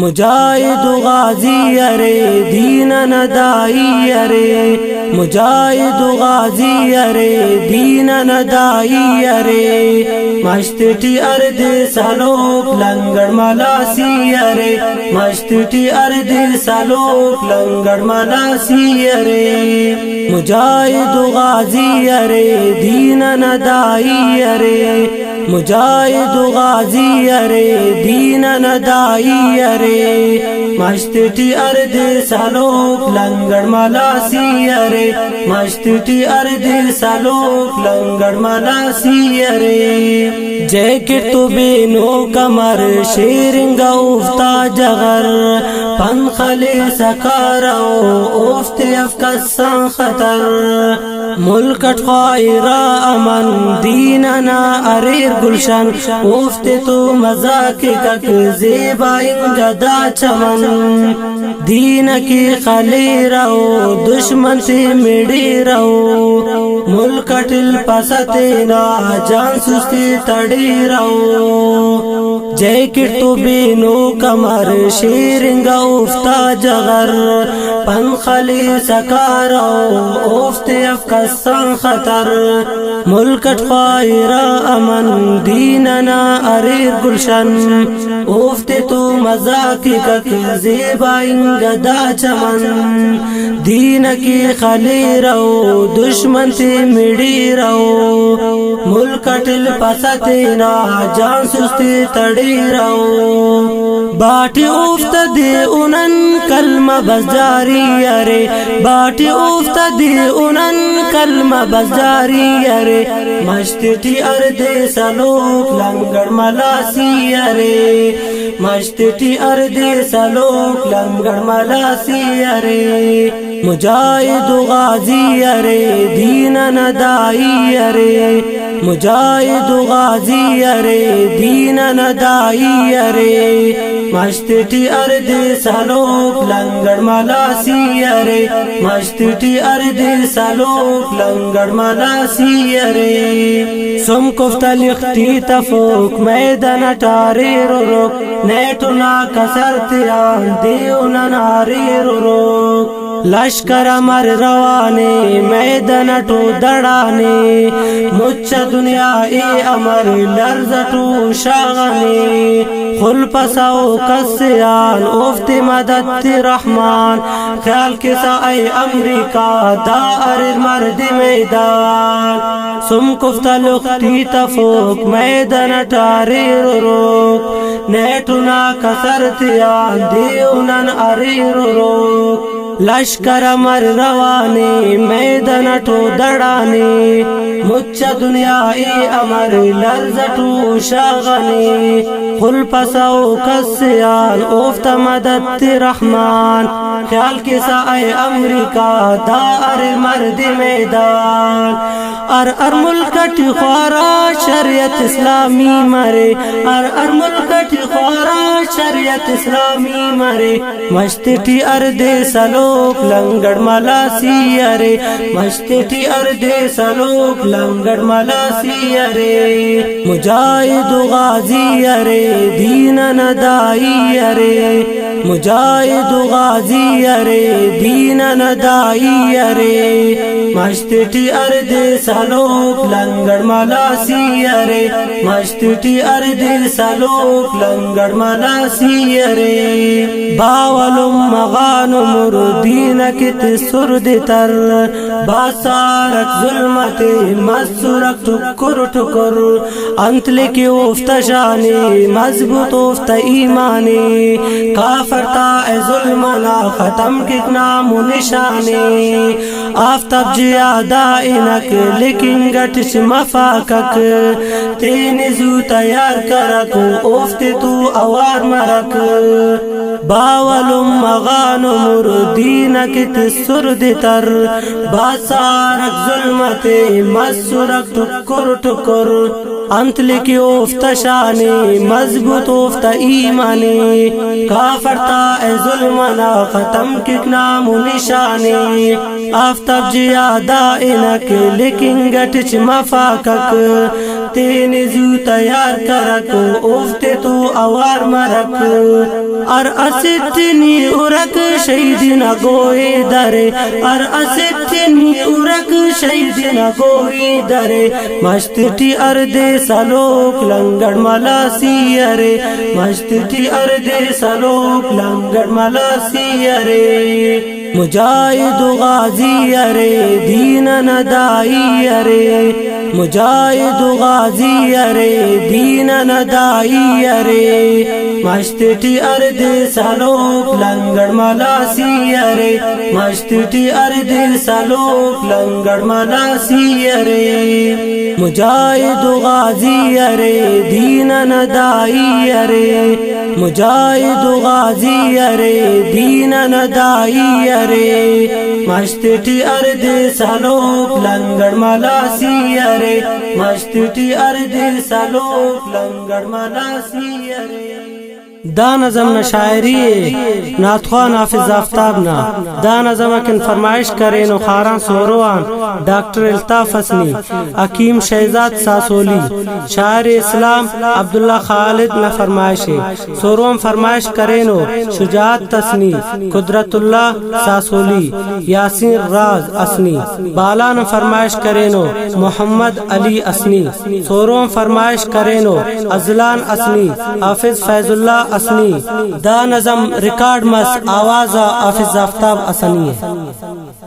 مجاہد و غازی ارے، دین ءِ ندائی ارے، مجاہد و غازی ارے، دین ءِ ندائی ارے۔ مشت ٹی اردے سلوک لنگڑ ملاسی ارے، مشت ٹی اردے سلوک لنگڑ ملاسی ارے۔ مجاہد و غازی ارے، دین ءِ ندائی ارے، مجاہد و غازی ارے، دین ءِ ندائی ارے۔ مشت ٹی اردے سلوک لنگڑ ملاسی ارے، مشت ٹی اردے سلوک لنگڑ ملاسی ارے۔ جیکٹ تو بے نوک امر، شیرنگ اوفتا جغر، پنخلے سکارو اوفتے اف کساں خطر۔ ملک اٹ خواہرا امن، دین انا اریر گلشن، اوفتے تو مزاک کک زیبا انگا دا چمن۔ دین کی خلیرو، دشمن تے مڑیرو، ملک اٹ الپسہ تینا، جان سستی تڑیرو۔ جیکٹ تو بے نوک امر، شیرنگ اوفتا جغر، پنخلے سکارو اوفتے اف کساں خطر۔ ملک اٹ خواہرا امن، دین انا اریر گلشن، اوفتے تو مزاک کک زیبا انگا دا چمن۔ دین کی خلیرو، دشمن تے مڑیرو، ملک اٹ الپسہ تینا، جان سستی تڑیرو۔ باٹی اوفتا دے انن کلمہ بس جاری ارے، باٹی اوفتا دے انن کلمہ بس جاری ارے۔ مشت ٹی اردے سلوک لنگڑ ملاسی ارے، مشت ٹی اردے سلوک لنگڑ ملاسی ارے۔ مجاہد و غازی ارے، دین ءِ ندائی ارے، مجاہد و غازی ارے، دین ءِ ندائی ارے۔ مشت ٹی اردے سلوک لنگڑ ملاسی ارے، مشت ٹی اردے سلوک لنگڑ ملاسی ارے۔ سم کفتہ لختی تفوک میدان اٹ اریر و رک، نیٹ و ناکہ سر تیان دیو نن اریر و رک۔ لشکر امر روانے میدان اٹ و دڑانے، مچ دنیا اے امر لرز اٹ و شاغانے۔ خلپسہ و کس آن اوفتے مدد تے رحمان، خیال کسا اے امریکہ دا اریر مردے میدان۔ سم کفتہ لختی تفوک میدان اٹ اریر و رک، نیٹ و ناکہ سر تیان دیو نن اریر و رک۔ لشکر امر روانے میدان اٹ و دڑانے، مچ دنیا اے امر لرز اٹ و شاغانے۔ خلپسہ و کس آن اوفتا مدد تے رحمان، خیال کسا اے امریکہ دا اریر مردے میدان۔ ہر ہر ملک اٹ خوارا شریعت اسلامی مرے، ہر ہر ملک اٹ خوارا شریعت اسلامی مرے۔ مشت ٹی اردے سلوک لنگڑ ملاسی ارے، مشت ٹی اردے سلوک لنگڑ ملاسی ارے۔ مجاہد و غازی ارے، دین ءِ ندائی ارے، مجاہد و غازی ارے، دین ءِ ندائی ارے۔ مشت ٹی اردے سلوک لنگڑ ملاسی ارے، مشت ٹی اردے سلوک لنگڑ ملاسی ارے۔ باول مغان مر دین کت سرد تر، باسارک ظلمت مسرک ٹکر ٹکر۔ انت لکھی اوفتا شانے، مضبوط اوفتا ایمانے۔ کافر تا اے ظلم انا ختم کک نام و نشانے۔ آفتاب جہادا انک لکنگ اٹ چہ مفاکک۔ تینے زو تیار کرک و اوفتے تو اوار مرک۔ باول مغان مر دین کت سرد تر، باسارک ظلمت مسرک ٹکر ٹکر۔ انت لکھی اوفتا شانے، مضبوط اوفتا ایمانے۔ کافر تا اے ظلم انا ختم کک نام و نشانے۔ آفتاب جہادا انک لکنگ اٹ چہ مفاکک۔ تینے زو تیار کرک و اوفتے تو اوار مرک۔ ہر ہر اسٹنی ارک شہید نہ گوئی درے، ہر اسٹنی ارک شہید نہ گوئی درے۔ مشتٹی اردے سلوک لنگڑ ملاسی ارے، مشتٹی اردے سلوک لنگڑ ملاسی ارے۔ مجاہد و غازی ارے، دین ندائی ارے، مجاہد و غازی ارے، دین ندائی ارے۔ مشتٹی اردے سلوک لنگڑ ملاسی ارے، مشتٹی اردے سلوک لنگڑ ملاسی ارے۔ مجاہد و غازی ارے، دین ندائی ارے، مجاہد و غازی ارے، دین ندائی ارے۔ مشتٹی اردے سلوک لنگڑ ملاسی ارے، مشتٹی اردے سلوک لنگڑ ملاسی ارے۔ دا نظم نہ شاعری ء، نعت خوان حافظ آفتاب نا۔ دا نظم اکن فرمائش کرینو خاران سوروان ڈاکٹر الطاف حسنی، حکیم شہزاد ساسولی، شاعر اسلام عبداللہ خالد نا فرمائش ء۔ سوروان فرمائش کرینو شجاعت حسنی، قدرت اللہ ساسولی، یاسین راز حسنی۔ بالان فرمائش کرینو محمد علی حسنی۔ سورون فرمائش کرینو ازلان اسنی، حافظ فیض اللہ اسنی۔ دا نظم ریکارڈ مس آواز حافظ آفتاب اسنی ہے۔